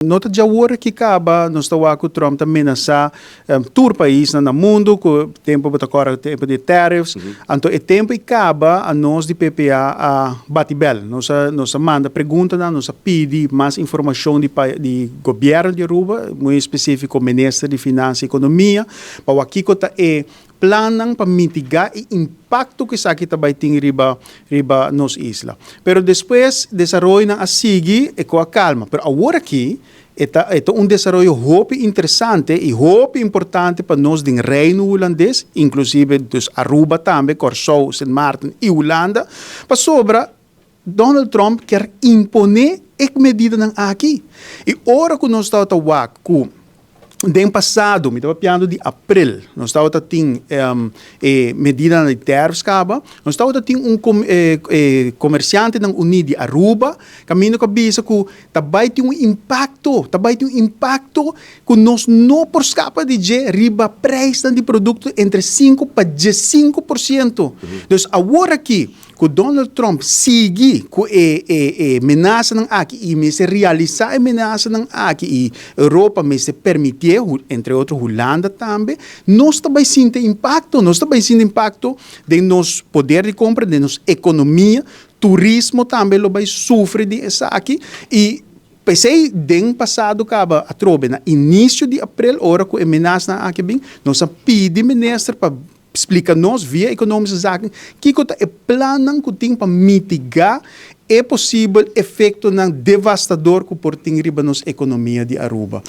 No ta djawor aki kaba nos ta wak ku Trump ta menasá tur paisnan na mundu ku tempu bo ta kòrda tempu di tariffs. Anto e tempu ei kaba anos di PPA a bati bèl. Nos a nos a manda preguntanan, nos a pidi mas informashon di di gobièrnu di Aruba, muy espesífiko minister di Finansa i Ekonomia, pa wak kiko ta e plannan pa mitigá e impakto ku esaki ta bai tin riba riba nos isla. Pero despues desaroyonan a sigui e ku a kalma. Pero awor aki e ta e ta un desaroyo hopi interesante i hopi importante pa nos den Reino Hulandes, inklusive dus Aruba tambe, Kòrsou, Sint Maarten i Hulanda, pasobra Donald Trump kier imponé e medidanan aki. I ora ku nos tabata wak ku den pasado, mi ta papiando di april, nos tabata tin e medidanan di tariffs kaba, nos tabata tin un komersiantenan uní di Aruba kaminda ku a bisa ku ta bai tin un impakto, ta bai tin un impakto ku nos no por skapa di dje riba preisnan di produkto entre 5 pa 15%. Dus awor aki ku Donald Trump sigui ku e menasanan aki i mester realisá e menasanan aki i Europa mester permitié, entre otro Hulanda tambe, nos ta bai sinti impakto, nos ta bai sinti impakto den nos poder di kompra, den nos ekonomia, turismo tambe lo bai sufri di esaki. I p'esei den pasado kaba atrobe na inisio di aprel, ora ku e menasanan aki bin, nos a pidi minister pa splika nos via Economische Zaken kiko ta e plannan ku tin pa mitigá e posibel efektonan devastador ku por tin riba nos ekonomia di Aruba.